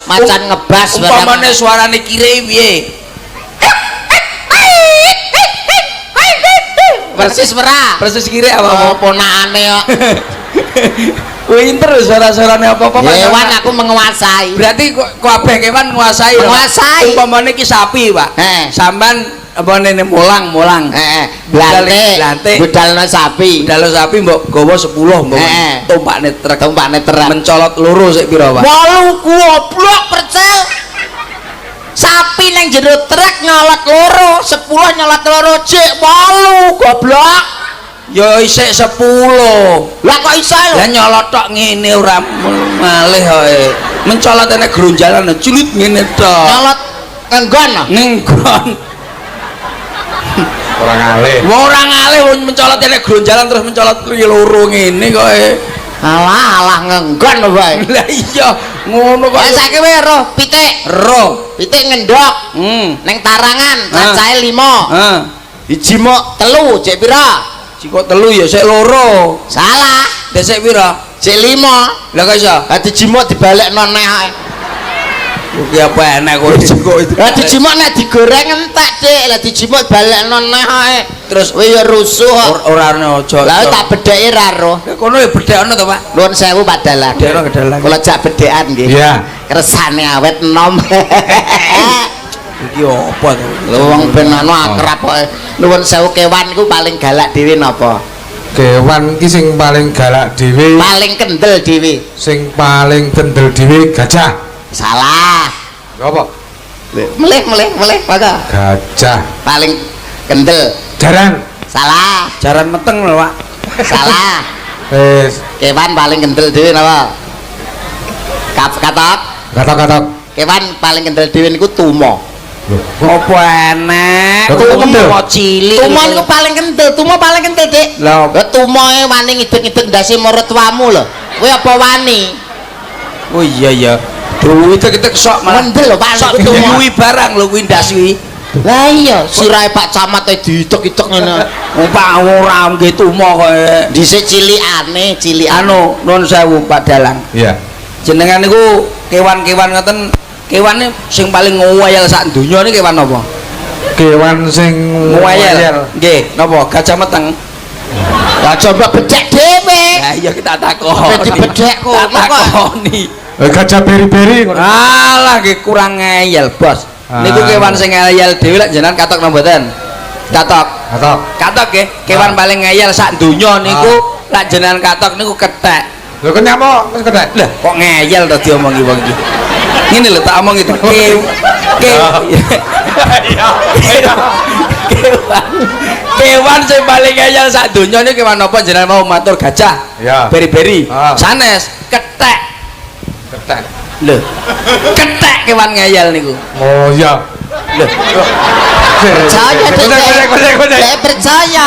Macan ngebas barang. Umpamane suarane kire piye? Persis ora? Persis kire apa? Oh, ponakane kok. Pinter suara-suarane apa-apa, Pak. Hewan aku menguasai. Berarti kok kabeh kewan nguasai. Lho, Pak. Menguasai. Umpamane iki sapi, Pak. Heeh. Sampean apa nene mulang-mulang. Heeh, blantik. Blantik. Budalno sapi. Budal sapi mbok gawa 10 mbok Heeh. tumpakne truk. Tumpakne truk. Mencolot loro sik pira, Pak? 8 goblok percil. Sapi nang jero truk nyolot loro, 10 nyolot loro, jek 8 goblok. Ya isik 10. Lah kok iso lho? Lah nyolot tok ngene ora malih ae. Mencolot enek gronjalan cilit ngene tok. Nyolot ngenggon lho. Ngenggon. Ora ngalih. Wong ora ngalih wong mencolot enek gronjalan terus mencolot loro ngene kok. Alah alah ngenggon lho bae. Lah iya ngono kok. Lah saiki kowe roh pitik, Roh. pitik ngendhok ning tarangan cacahe 5. Heeh. Iji mok 3, jek pira? Jiko 3 ya sik loro. Salah. Lah sik pira? Jek 5. Lah kok iso? Lah dijimuk dibalekno neh ae. Kuwi apa enek kok jiko itu. Lah dijimuk nek digoreng entek, Dik. Lah dijimuk balekno neh ae. Terus Kowe ya rusuh kok. Ora ono aja. Lah tak bedheki ra roh. Lah kono ya bedhekno to, Pak. Nuwun sewu Pak Dalang. Bedhekno ke dalang. Kula jak bedhekan nggih. Iya. Kersane awet enom. Iki apa to? Lho wong ben anu akrab kok. Nuwun sewu kewan iku paling galak dhewe napa? Kewan ki sing paling galak dhewe, Paling kendel dhewe. sing paling kendel dhewe gajah. Salah. Apa? Melih melih melih maka Gajah. paling kendel. Jaran. Salah. Jaran meteng lho, Pak. Salah. Wis, Kewan paling kendel dhewe napa? Kap katok. katok-katok. Kewan paling kendel dhewe niku tumo. Lho, kok Apa enek? Lah, kok kendel? Tumo cilik. Tumo niku paling kendel, tumo paling kendel, Dik. Lah Lah tumoe wani ngidek-ngidek ndase maratuamu lho. Kowe apa wani? Oh iya ya. Duwe kita sok malah. Kendel lho Pak Sok niku tumo. duyui barang lho kuwi ndas kuwi. Lah iya, sirahe Pak Camat e diitek-itek ngene. Wong Pak ora nggih tumo kok. Dhisik cilikane, cilikane. Anu nuwun sewu Pak Dalang. Iya. Jenengan niku kewan-kewan ngoten, kewane sing paling ngeyel sak donya niki kewan apa? Kewan sing Ngeyel. Nggih, napa? Gajah meteng. Lah coba bedhek dhewe. Lah iya kita takoni. Ben dibedhek kok. Tak takoni. Gajah beri-beri ngono. Alah nggih kurang ngeyel, Bos. Niku kewan sing ngeyel dhewe lek jenengan katok napa mboten? Katok. Katok. Katok nggih, kewan paling ngeyel sak donya niku lek jenengan katok niku kethek. Lho kok nyamuk wis kethek. Lah kok ngeyel to diomongi wong iki. Ngene lho tak omongi to. Ke kewan. Kewan sing paling ngeyel sak donya niku kewan apa jenengan mau matur gajah? Iya. Beri-beri. Ah. Sanes kethek. Kethek. Lho. Kethek kewan ngeyel niku. Oh iya. Lho. Percaya Dik. Kocek. Dek percaya.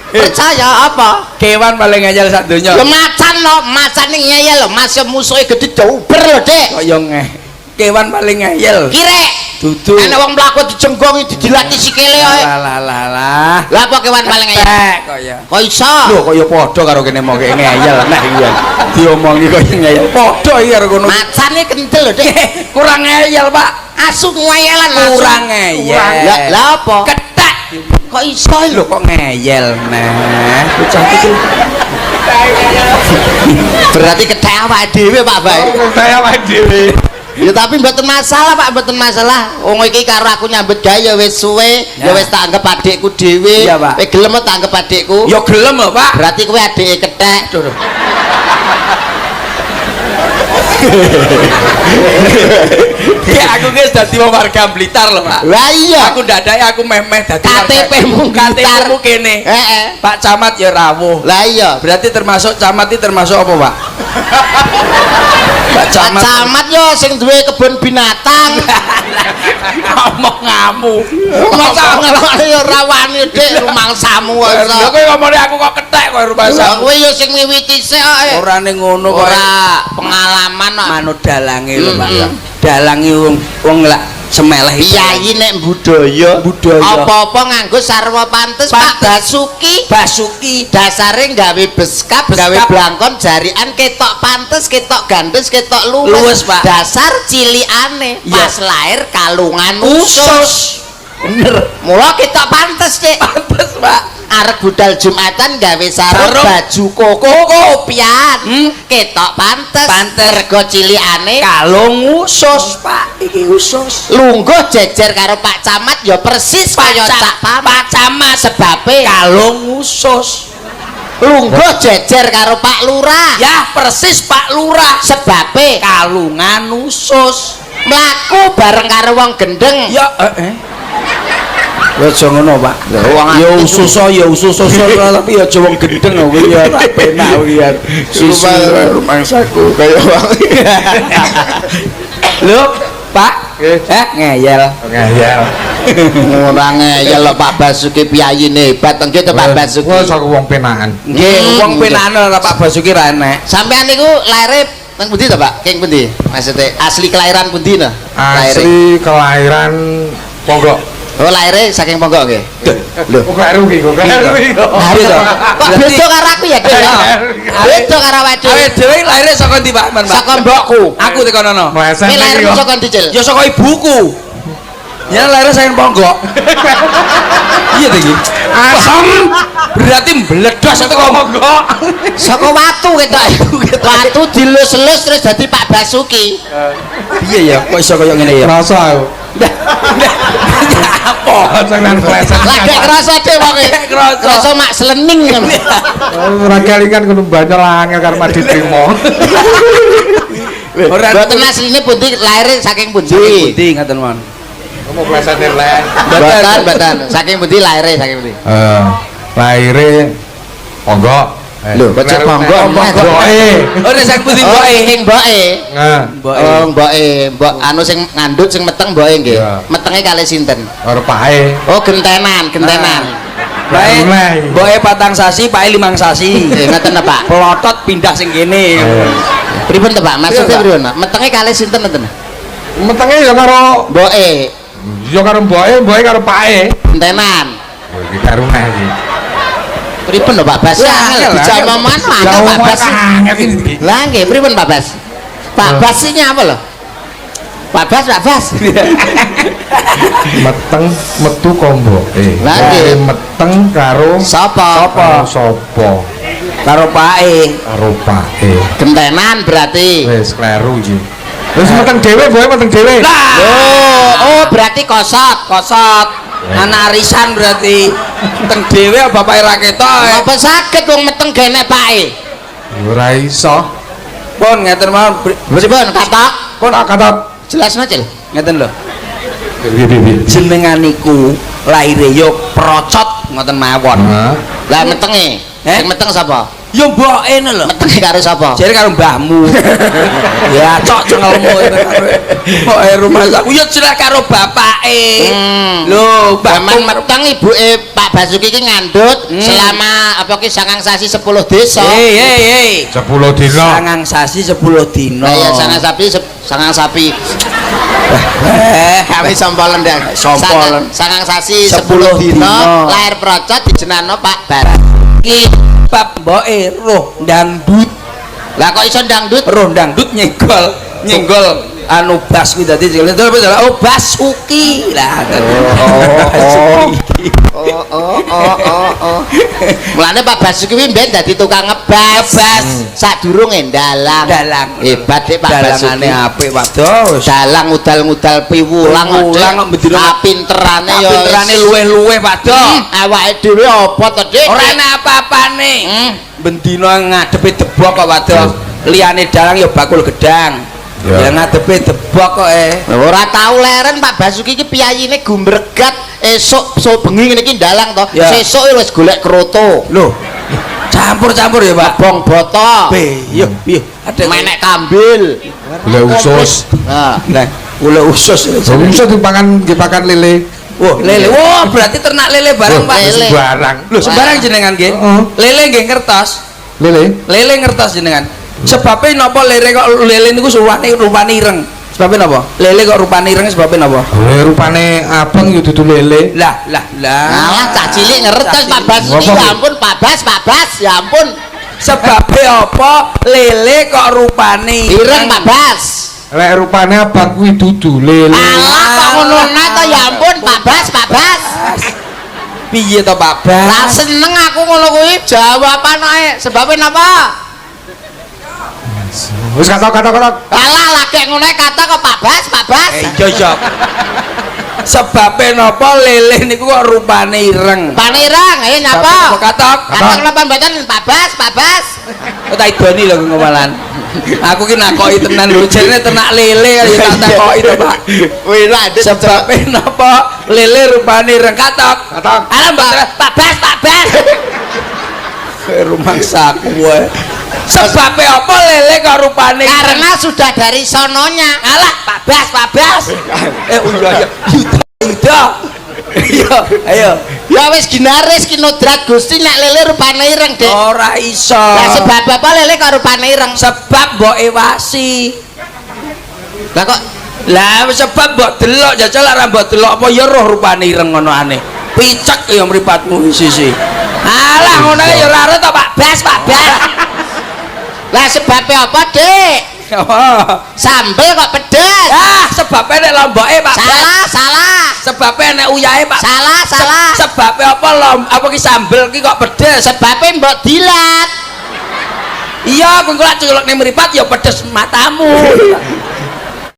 Percaya apa? Kewan paling ngeyel sak donya. Ya macan lho, macan ini ngeyel lho, masih musuhe gede dauber lho, Dik. Kaya ngeh. Kewan paling ngeyel. Kirek. Dudu. Ana wong mlaku dijenggongi didilati sikile ae. Lah lah lah lah. Lah apa kewan paling ngeyel? Kethek kaya. Kok iso? Lho kaya padha karo kene mong ngeyel nah iya. Diomongi kaya ngeyel. Padha iki karo kono. Macan iki kendel lho, Dik. Kurang ngeyel, Pak. Asu ngeyelan asu. Kurang ngeyel. Lah lah apa? Kethek. Kok iso Lho lho? kok ngeyel nah. Bocah iki. Berarti kethek awake dhewe, Pak Bay. Kethek awake dhewe. Ya tapi mboten masalah, Pak, mboten masalah. Wong iki karo aku nyambut gawe ya wis suwe, ya wis tak anggap adikku dhewe. Iya, Pak. Kowe gelem tak anggap adikku? Ya gelem lho, Pak. Berarti kowe adike kethek. Aduh. Ya aku ki wis dadi wong warga Blitar lho, Pak. Lah iya. Aku ndadake aku meh-meh dadi KTP-mu Blitar. KTP-mu kene. Heeh. Pak Camat ya rawuh. Lah iya. Berarti termasuk camat iki termasuk apa, Pak? Pak Pak Camat. Camat yo sing duwe kebun binatang. Ngomong ngamu. Masa ngelokne yo ora wani Dik rumangsamu kok iso. Lha kowe ngomongnya aku kok kethek kok rumah Lah sakit. kowe yo sing miwiti sik kok. Ora ning ngono kok. Ora pengalaman kok. Manut dalange lho, Pak. Mm-mm. Dalange wong wong lak Semeleh iki. Piyayi nek budaya, Budaya. Apa-apa nganggo sarwa pantes, Pak Basuki. Basuki Dasare gawe beskap, Beskap. gawe blangkon jarian ketok pantes, ketok gandes, ketok luwes. Luwes, Pak. Dasar cilikane Iya. pas lahir kalungan usus. usus. Bener. Mula ketok pantes, Cik. Pantes, Pak. Arep budal Jumatan gawe sarung Sarung. baju koko kopian. Ketok pantes. Pantes. Rego cilikane Kalung usus, Pak. Iki usus. lungguh jejer karo Pak Camat ya persis kaya Cak Pamat. Pak Camat Sebabe kalung usus. lungguh jejer karo Pak Lurah. Ya persis Pak Lurah. Sebabe Kalungan usus. mlaku bareng karo wong gendeng. Ya Ya aja ngono, Pak. Wong Ya aktif. usus ya usus tapi ya aja wong gendeng kuwi ya tak penak kuwi ya. Susu Rumangsaku kaya wong. Lho, Pak. Nggih. Ngeyel. Ngeyel. Ora ngeyel lho Pak Basuki piyayine hebat nggih to Pak Basuki. Wah, saka wong penakan. Nggih, wong penakan ora Pak Basuki ra enek. Sampean niku lahire teng pundi to Pak? King pundi? Maksudnya asli kelahiran pundi no? Lahire. Asli kelahiran Ponggok. Oh, lahire saking Ponggok nggih. Lho, kok kleru iki, kok kleru iki. Kok beda karo aku ya, Dik? Beda karo awake dhewe. Awake dhewe lahire saka ndi, Pak? Man, Pak? Saka mbokku. Aku tekonono. Meleset Kowe iki lahir kok. saka ndi, Cil? Ya saka ibuku. Ya lahire saking Ponggok. Iya ta iki? Asem. Berarti mbledos itu kok Ponggok. Saka watu ketok. Watu dilus-elus terus dadi Pak Basuki. Piye ya kok iso kaya ngene ya? Rasa aku. Ya apa? Sing nang pleset. Lah gak kerasa deh wonge. Gak kerasa. Kerasa mak selening ngono. Ora kelingan kudu banyol angel karo madi trimo. Ora Mboten asline pundi lahire saking pundi? pundi ngaten mawon. Kamu pleset le. Mboten, mboten. Saking pundi lahire saking pundi? Lahire Ponggok. Lho, kok cek Ponggok? Mboke. Ora saking pundi Oh, mboke? saking mboke. Nah, Mboke. Oh, mboke, mbok anu sing ngandut sing meteng mboke nggih. Iya. Metenge kalih sinten? karo pae. Oh, gentenan, gentenan. Bae, Mulai. mboke patang sasi, pae limang sasi. Ngoten ta, Pak? Pelotot pindah sing kene. Pripun to, Pak? Maksudnya Iya, Pak. pripun, Pak? Metenge kalih sinten ngoten? Metenge ya karo Mboke, ya karo mboke, mboke karo pae. gentenan. Iki karo neh iki. Pripun lho Pak Bas? Wah, Angel angel, dijak angel. omongan angel Pak Bas. Angel iki. Lah nggih, pripun Pak Bas? Pak Bas ini apa lho? Pak Bas, Pak Bas. Meteng metu kok mboke. Lah, nggih. Meteng karo Sapa? Karo sapa? Karo pae. Karo pae. Gentenan berarti. Wis kleru iki. Wis meteng dhewe, mboke meteng dhewe. Lah, Oh, oh berarti kosot. kosot. Anak arisan berarti. Teng dhewe bapake ra ketok. Apa saged wong meteng gene pake? Ora iso. Pun ngeten mawon. Pripun katok? Pun tak kata Jelasno, Cil. Ngeten lho. piye piye piye. Jenengan niku lahire yo procot ngoten mawon. Hah? Lah metenge. Eh? Sing meteng sapa? Yo mboke lho. Metenge karo sapa? Jare karo mbahmu. Ya cok cengelmu Mboke rumah aku yo jelas karo bapake. Lho, Zaman mbahmu meteng ibuke Pak Basuki iki ngandut selama apa ki sangang sasi 10 desa. Hei hei hei. 10 dina. Sangang sasi 10 dina. Lah ya sangang sapi sangang sapi. Kami sompolen dah. Sompolen. Sangang sasi 10 10 dina dina. lahir procot dijenano Pak Basuki. Bab mboke roh dangdut. Lah kok iso dangdut? Roh dangdut nyenggol nyenggol anu bas kuwi dadi oh Basuki lah. Basuki. Oh oh oh oh oh. Mulane Pak Basuki kuwi mbiyen dadi tukang ngebas. Ngebas. Sadurunge ndalang. Dalang. Hebat dek Pak Basuki. Dalangane apik waduh. Dalang udal-ngudal piwulang Piwulang kok bendina. Kapinterane ya. Kapinterane luweh-luweh waduh. Awake dhewe apa to, Dik? Ora enak apa-apane. Bendina ngadepe debok kok waduh. Liyane dalang ya bakul gedang. Ya ngadepe debok kok Ora tau leren Pak Basuki iki piyayine gumbregat esuk so bengi ngene iki ndalang to. Sesuk wis golek kroto. Lho. Campur-campur ya, Pak. Bong boto. Be, yo, yo. Ada Menek kambil. Golek usus. Nah, Lah, golek usus. Usus dipakan dipakan lele. Wah, lele. Wah, berarti ternak lele bareng, Pak. Lele. Sembarang. Lho, sembarang jenengan nggih. Heeh. Lele nggih ngertos. Lele. Lele ngertos jenengan. Sebabe napa lele kok lele niku suwane rupane ireng. Sebabnya napa? Lele kok rupane ireng sebabnya napa? Lele rupane abang yo dudu lele. Lah, lah, lah. Alah, cah cilik ngertos Pak Bas Ngapa, iki, ya Bu? ampun Pak Bas, Pak Bas, ya ampun. Sebabnya apa lele kok rupane Ireng, Pak Bas. Lek rupane abang kuwi dudu lele. Alah, kok ngono to, ya ampun Pak Bas, Pak Bas. Piye to, Pak Bas? Lah, seneng aku ngono kuwi, jawaban ae. Sebabnya napa? Wis katok katok katok. Alah, lagi ngono ae kata kok Pak Bas, Pak Bas. Eh, iya iya. Sebabnya napa lele niku kok rupane ireng? Panirang, ayo Sebabnya nyapa? napa, katok? Katok napa mboten, Pak Bas, Pak Bas? Kok tak idoni lho ngomalan. Aku ki nakoki tenan lho, jarene ternak lele ya tak takoki to, Pak. Wih lah. Sebabnya napa lele rupane ireng, katok? Katok. Alah, mboten, Pak Bas, Pak Bas. Rumangsaku wae. Sebabnya apa lele kok rupane ireng? Karena sudah dari sononya. Alah, Pak Bas, Pak Bas. Eh, iya iya. Yuda, Yuda. Iya, ayo. Ya wis ginaris kinodrat Gusti nek lele rupane ireng, Dik. Ora iso. Lah, sebab apa lele kok rupane ireng? Sebab mbok ewasi. Lah kok Lah, sebab mbok delok, jajal ora mbok delok apa ya roh rupane ireng ngono aneh. Picek ya mripatmu sisi. Alah, ngono ya ora ero to, Pak Bas, Pak Bas. Lah, sebabnya apa, Dik? Apa? Sambel kok pedes? Ah, sebabnya nek lomboke, Pak Bas. Salah, salah. Sebabnya nek uyahe, Pak. Salah, salah. Sebabnya apa apa ki sambel ki kok pedes? Sebabnya mbok dilat. Iya, kowe lak culuk ning mripat ya pedes matamu.